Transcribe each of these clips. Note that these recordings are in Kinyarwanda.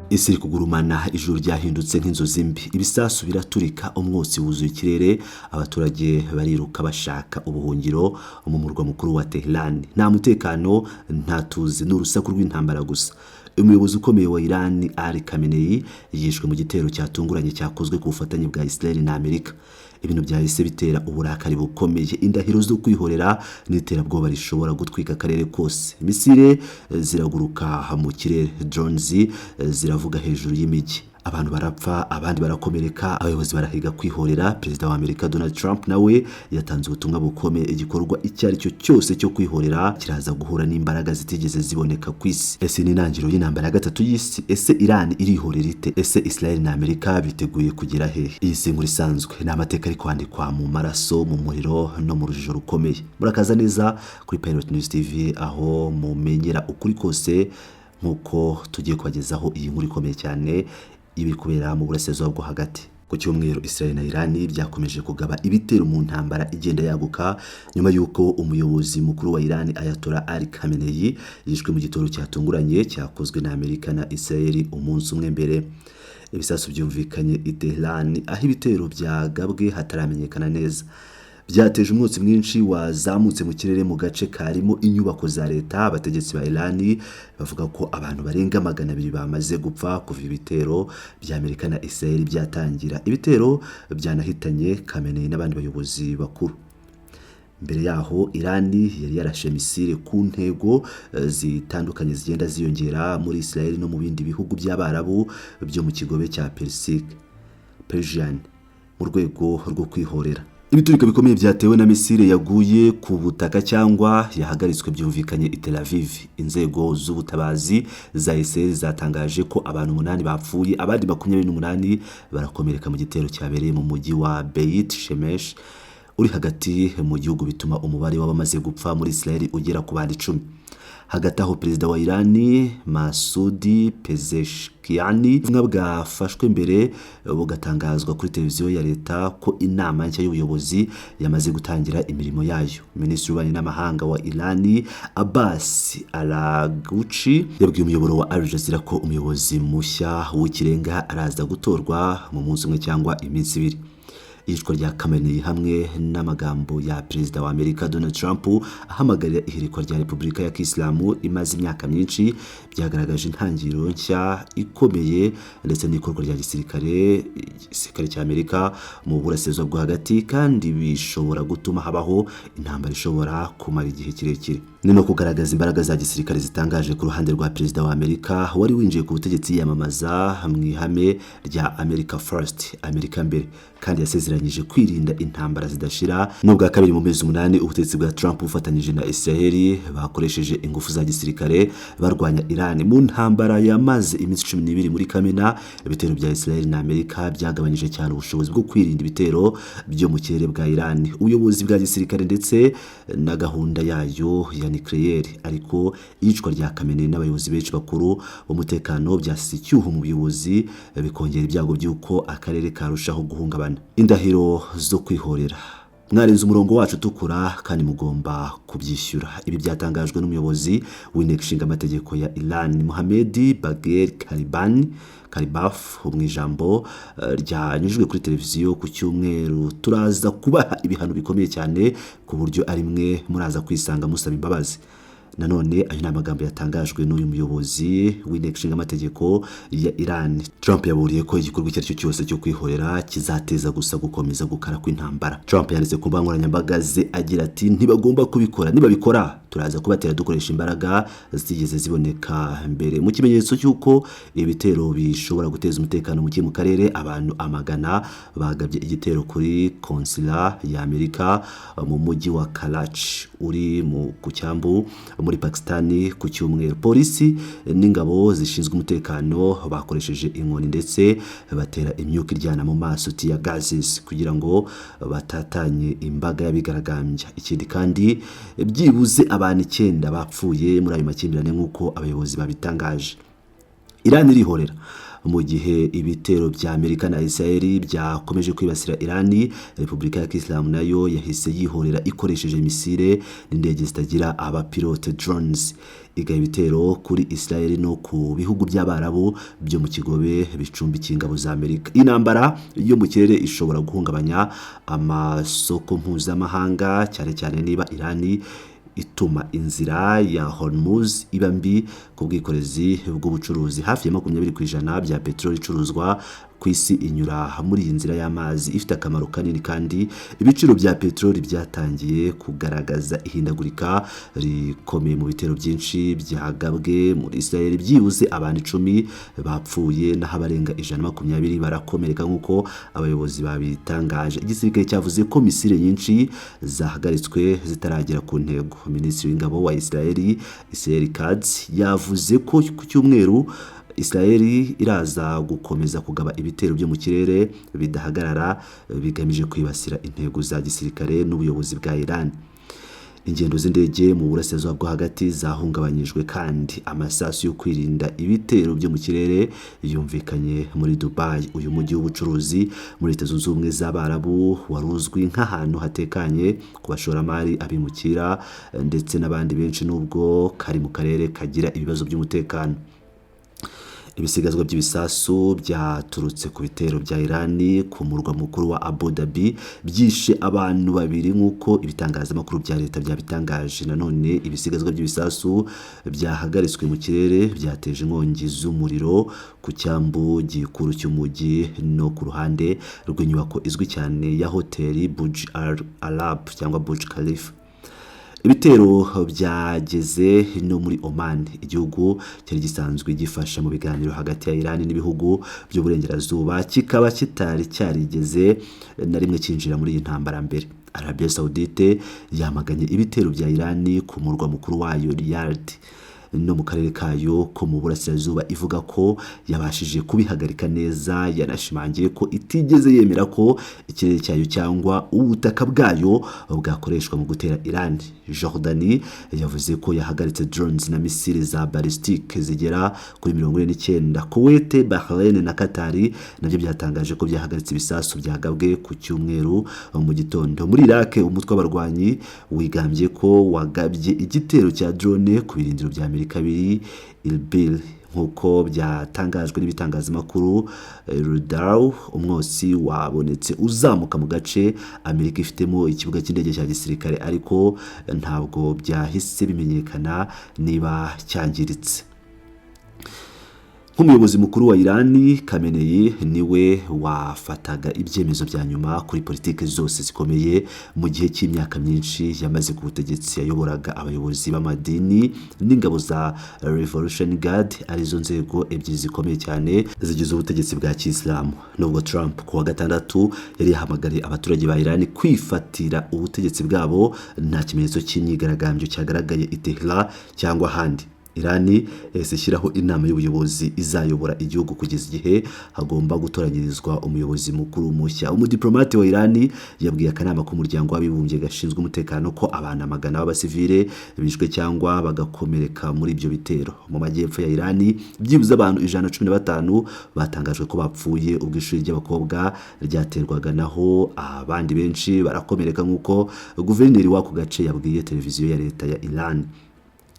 Isi iri kugurumana, ijuru ryahindutse nk'inzozi mbi, ibisasu biraturika, umwotsi wuzuye ikirere, abaturage bariruka bashaka ubuhungiro mu murwa mukuru wa Tehran. Nta mutekano, nta tuzi, ni urusaku rw'intambara gusa. Umuyobozi ukomeye wa Iran, Ali Khamenei, yishwe mu gitero cyatunguranye cyakozwe ku bufatanye bwa Israel na Amerika. Ibintu byahise bitera uburakari bukomeye, indahiro zo kwihorera n'iterabwoba rishobora gutwika akarere kose. Misile ziraguruka mu kirere, drones ziravuga hejuru y'imijyi, abantu barapfa, abandi barakomereka, abayobozi barahiga kwihorera. Perezida wa Amerika Donald Trump nawe yatanze ubutumwa bukomeye: igikorwa icyo ari cyo cyose cyo kwihorera kiraza guhura n'imbaraga zitigeze ziboneka ku isi. Ese ni intangiriro y'intambara ya gatatu y'isi? Ese Iran irihorera ite? Ese Israel na Amerika biteguye kugera hehe? Iyi si inkuru isanzwe, ni amateka ari kwandikwa mu maraso, mu muriro no mu rujijo rukomeye. Murakaza neza kuri Pilot News TV, aho mumenyera ukuri kose, nk'uko tugiye kubagezaho iyi nkuru ikomeye cyane ibiri kubera mu Burasirazuba bwo Hagati. Ku cyumweru, Israel na Iran byakomeje kugaba ibitero mu ntambara igenda yaguka nyuma y'uko umuyobozi mukuru wa Iran, Ayatollah Ali Khamenei, yishwe mu gitero cyatunguranye cyakozwe na Amerika na Israel umunsi umwe mbere. Ibisasu byumvikanye i Tehran, aho ibitero byagabwe hataramenyekana neza, byateje umwotsi mwinshi wazamutse mu kirere mu gace karimo inyubako za leta. Abategetsi ba Iran bavuga ko abantu barenga 200 bamaze gupfa kuva ibitero bya Amerika na Israel byatangira, ibitero byanahitanye Khamenei n'abandi bayobozi bakuru. Mbere yaho, Iran yari yarashe misile ku ntego zitandukanye zigenda ziyongera muri Israel no mu bindi bihugu by'Abarabu byo mu kigobe cya Persike, Persian, mu rwego rwo kwihorera. Ibiturika bikomeye byatewe na misile yaguye ku butaka cyangwa yahagaritswe byumvikanye i Tel Aviv. Inzego z'ubutabazi za Israel zatangaje ko abantu umunani bapfuye, abandi 28 barakomereka mu gitero cyabereye mu mujyi wa Beit Shemesh uri hagati mu gihugu, bituma umubare w'abamaze gupfa muri Israel ugera ku bantu 10. Hagati aho, perezida wa Iran Masoud Pezeshkian, ubutumwa bwafashwe mbere bugatangazwa kuri televiziyo ya leta ko inama nshya y'ubuyobozi yamaze gutangira imirimo yayo. Minisitiri w'ububanyi n'amahanga wa Iran, Abbas Araghchi, yabwiye umuyoboro wa Al Jazeera ko umuyobozi mushya w'ikirenga araza gutorwa mu munsi umwe cyangwa iminsi 2. Iyicwa rya Khamenei hamwe n'amagambo ya perezida wa Amerika Donald Trump ahamagarira ihirikwa rya Repubulika ya Kisilamu imaze imyaka myinshi byagaragaje intangiriro nshya ikomeye ndetse n'ikorwa rya gisirikare cya Amerika mu Burasirazuba bwo Hagati, kandi bishobora gutuma habaho intambara ishobora kumara igihe kirekire. Ni no kugaragaza imbaraga za gisirikare zitangaje ku ruhande rwa perezida wa Amerika wari winjiye ku butegetsi yiyamamaza mu ihame rya "America First", Amerika mbere, kandi yasezeranyije kwirinda intambara zidashira. N'ubwa kabiri mu mezi 8 ubutegetsi bwa Trump bufatanyije na Israel bakoresheje ingufu za gisirikare barwanya Iran mu ntambara yamaze iminsi 12 muri Kamena. Ibitero bya Israel na Amerika byagabanyije cyane ubushobozi bwo kwirinda ibitero byo mu kirere bwa Iran, ubuyobozi bwa gisirikare ndetse na gahunda yayo ya nucléaire. Ariko iyicwa rya Khamenei n'abayobozi benshi bakuru b'umutekano byasize icyuho mu buyobozi, bikongera ibyago by'uko akarere karushaho guhungabana. Indahiro zo kwihorera: "Mwarenze umurongo wacu utukura kandi mugomba kubyishyura." Ibi byatangajwe n'umuyobozi w'inteko ishinga amategeko ya Iran, Mohamed Bagher Karibani Karibaf, mu ijambo ryanyujijwe kuri televiziyo ku cyumweru. "Turaza kubaha ibihano bikomeye cyane ku buryo ari mwe muraza kwisanga musaba imbabazi." Nanone ayo ni amagambo yatangajwe n'uyu muyobozi w'inteko ishinga amategeko ya Iran. Trump yaburiye ko igikorwa icyo ari cyo cyose cyo kwihorera kizateza gusa gukomeza gukara kw'intambara. Trump yanditse ku mbuga nkoranyambaga ze agira ati: "Ntibagomba kubikora. Nibabikora, turaza kubatera dukoresha imbaraga zitigeze ziboneka mbere." Mu kimenyetso cy'uko ibitero bishobora guteza umutekano muke mu karere, abantu amagana bagabye igitero kuri konsila ya Amerika mu mujyi wa Karachi uri mu ku cyambu muri Pakistani ku cyumweru. Polisi n'ingabo zishinzwe umutekano bakoresheje inkoni ndetse batera imyuka iryana mu maso, tear gases, kugira ngo batatanye imbaga y'abigaragambya. Ikindi kandi, byibuze abantu icyenda bapfuye muri ayo makimbirane, nk'uko abayobozi babitangaje. Iran irihorera. Mu gihe ibitero bya Amerika na Israel byakomeje kwibasira Irani, Repubulika ya Kisilamu nayo yahise yihorera ikoresheje misile n'indege zitagira abapilote, drones, igaba ibitero kuri Israel no ku bihugu by'Abarabu byo mu Kigobe bicumbikiye ingabo za Amerika. Intambara yo mu kirere ishobora guhungabanya amasoko mpuzamahanga, cyane cyane niba Irani ituma inzira ya Hormuz iba mbi ku bwikorezi bw'ubucuruzi. Hafi ya 20% bya peteroli icuruzwa ku isi inyura muri iyi nzira y'amazi ifite akamaro kanini, kandi ibiciro bya peteroli byatangiye kugaragaza ihindagurika rikomeye mu bitero byinshi byagabwe muri Israel. Byibuze abantu 10 bapfuye naho abarenga 120 barakomereka, nk'uko abayobozi babitangaje. Igisirikare cyavuze ko misile nyinshi zahagaritswe zitaragera ku ntego. Minisitiri w'ingabo wa Israel, Israel Katz, yavuze ko ku cyumweru Israel iraza gukomeza kugaba ibitero byo mu kirere bidahagarara bigamije kwibasira intego za gisirikare n'ubuyobozi bwa Iran. Ingendo z'indege mu Burasirazuba bwo Hagati zahungabanyijwe, kandi amasasu yo kwirinda ibitero byo mu kirere yumvikanye muri Dubai. Uyu mujyi w'ubucuruzi muri Leta Zunze Ubumwe z'Abarabu wari uzwi nk'ahantu hatekanye ku bashoramari, abimukira ndetse n'abandi benshi, nubwo kari mu karere kagira ibibazo by'umutekano. Ibisigazwa by'ibisasu byaturutse ku bitero bya Irani ku murwa mukuru wa Abu Dhabi byishe abantu babiri, nk'uko ibitangazamakuru bya leta byabitangaje. Nanone ibisigazwa by'ibisasu byahagaritswe mu kirere byateje inkongi z'umuriro ku cyambu gikuru cy'umujyi no ku ruhande rw'inyubako izwi cyane ya hoteli Burj Al Arab cyangwa Burj Khalifa. Ibitero byageze no muri Oman, igihugu cyari gisanzwe gifasha mu biganiro hagati ya Iran n'ibihugu by'Uburengerazuba, kikaba kitari cyarigeze na rimwe cyinjira muri iyi ntambara mbere. Arabia Saudite yamaganye ibitero bya Iran ku murwa mukuru wayo Riyadh no mu karere kayo ko mu burasirazuba, ivuga ko yabashije kubihagarika neza. Yanashimangiye ko itigeze yemera ko ikirere cyayo cyangwa ubutaka bwayo bwakoreshwa mu gutera Iran. Jordani yavuze ko yahagaritse drones na misile za ballistique zigera kuri 49. Kuwait, Bahrain na Qatar nabyo byatangaje ko byahagaritse ibisasu byagabwe ku cyumweru mu gitondo. Muri Iraq, umutwe w'abarwanyi wigambye ko wagabye igitero cya drone ku birindiro bya Amerika biri Erbil, nk'uko byatangajwe n'ibitangazamakuru Rudaw. Umwotsi wabonetse uzamuka mu gace Amerika ifitemo ikibuga cy'indege cya gisirikare, ariko ntabwo byahise bimenyekana niba cyangiritse. Nk'umuyobozi mukuru wa Irani, Khamenei niwe wafataga ibyemezo bya nyuma kuri politiki zose zikomeye. Mu gihe cy'imyaka myinshi yamaze ku butegetsi, yayoboraga abayobozi b'amadini n'ingabo za Revolution Guard, arizo nzego ebyiri zikomeye cyane zigize ubutegetsi bwa kisilamu. Nubwo Trump ku wa gatandatu yari yahamagariye abaturage ba Irani kwifatira ubutegetsi bwabo, nta kimenyetso cy'imyigaragambyo cyagaragaye i Tehran cyangwa ahandi. Irani yahise ishyiraho inama y'ubuyobozi izayobora igihugu kugeza igihe hagomba gutoranyirizwa umuyobozi mukuru mushya. Umudiplomate wa Irani yabwiye akanama k'Umuryango w'Abibumbye gashinzwe umutekano ko abantu amagana b'abasivile bishwe cyangwa bagakomereka muri ibyo bitero. Mu majyepfo ya Irani, byibuze abantu 115 batangajwe ko bapfuye ubwo ishuri ry'abakobwa ryaterwaga, naho abandi benshi barakomereka, nk'uko guverineri w'ako gace yabwiye televiziyo ya leta ya Iran.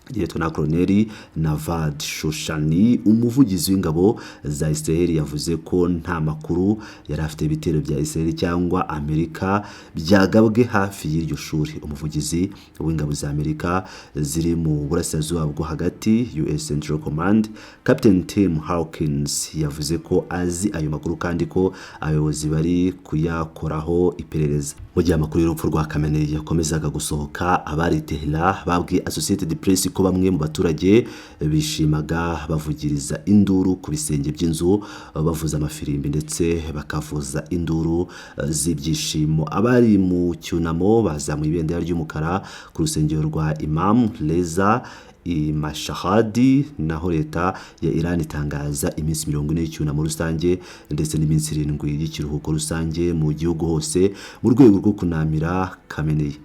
Liyetona Koloneli Navad Shoshani, umuvugizi w'ingabo za Israel, yavuze ko nta makuru yari afite ibitero bya Israel cyangwa Amerika byagabwe hafi y'iryo shuri. Umuvugizi w'ingabo za Amerika ziri mu Burasirazuba bwo Hagati, US Central Command, Captain Tim Hawkins, yavuze ko azi ayo makuru kandi ko abayobozi bari kuyakoraho iperereza. Mu gihe amakuru y'urupfu rwa Khamenei yakomezaga gusohoka, abari Tehran babwiye Associated Press ko bamwe mu baturage bishimaga bavugiriza induru ku bisenge by'inzu, bavuza amafirimbi ndetse bakavuza induru z'ibyishimo. Abari mu cyunamo bazamuye ibendera ry'umukara ku rusengero rwa Imam Reza i Mashhad, naho leta ya Iran itangaza iminsi 40 y'icyunamo rusange ndetse n'iminsi 7 y'ikiruhuko rusange mu gihugu hose mu rwego rwo kunamira Khamenei.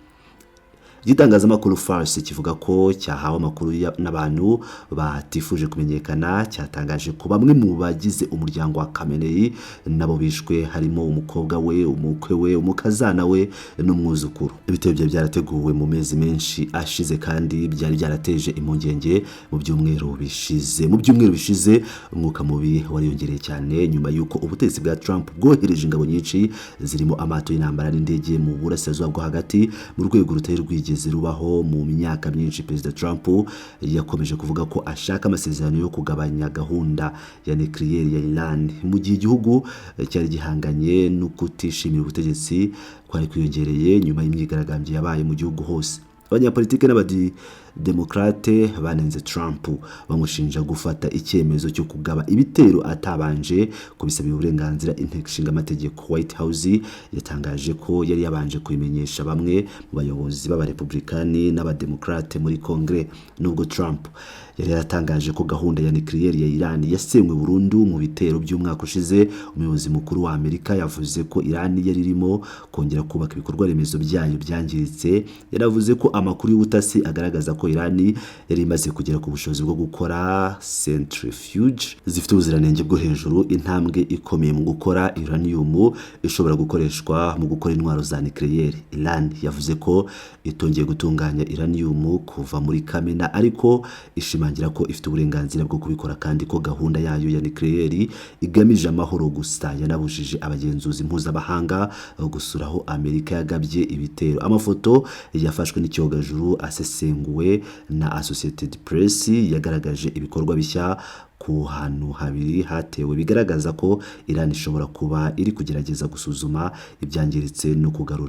Igitangazamakuru Fars kivuga ko cyahawe amakuru n'abantu batifuje kumenyekana, cyatangaje ko bamwe mu bagize umuryango wa Khamenei nabo bishwe, harimo umukobwa we, umukwe we, umukazana we n'umwuzukuru. Ibitero byari byarateguwe mu mezi menshi ashize kandi byari byarateje impungenge mu byumweru bishize. Mu byumweru bishize, umwuka mubi wariyongereye cyane nyuma y'uko ubutegetsi bwa Trump bwohereje ingabo nyinshi zirimo amato y'intambara n'indege mu Burasirazuba bwo Hagati mu rwego rutari rwigeze rubaho mu myaka myinshi. Perezida Trump yakomeje kuvuga ko ashaka amasezerano yo kugabanya gahunda ya nucléaire ya Iran, mu gihe igihugu cyari gihanganye no kutishimira ubutegetsi kwari kwiyongereye nyuma y'imyigaragambyo yabaye mu gihugu hose. Abanyapolitike n'Abademokrate banenze Trump, bamushinja gufata icyemezo cyo kugaba ibitero atabanje kubisabira uburenganzira Inteko Ishinga Amategeko. White House yatangaje ko yari yabanje kubimenyesha bamwe mu bayobozi b'Abarepublikani n'Abademokrate muri Kongre. Nubwo Trump yari yaratangaje ko gahunda ya nucléaire ya Iran yasenywe burundu mu bitero by'umwaka ushize, umuyobozi mukuru wa Amerika yavuze ko Iran yari irimo kongera kubaka ibikorwa remezo byayo byangiritse. Yaravuze ko amakuru y'ubutasi agaragaza ko Iran yari imaze kugera ku bushobozi bwo gukora centrifuge zifite ubuziranenge bwo hejuru, intambwe ikomeye mu gukora uranium ishobora gukoreshwa mu gukora intwaro za nucléaire. Iran yavuze ko itongeye gutunganya uranium kuva muri Kamena, ariko ishimangira ko ifite uburenganzira bwo kubikora kandi ko gahunda yayo ya nucléaire igamije amahoro gusa. Yanabujije abagenzuzi mpuzamahanga gusura aho Amerika yagabye ibitero. Amafoto yafashwe n'icyogajuru asesenguwe na Associated Press yagaragaje ibikorwa bishya ku hantu habiri hatewe, bigaragaza ko Iran ishobora kuba iri kugerageza gusuzuma ibyangiritse no kugarura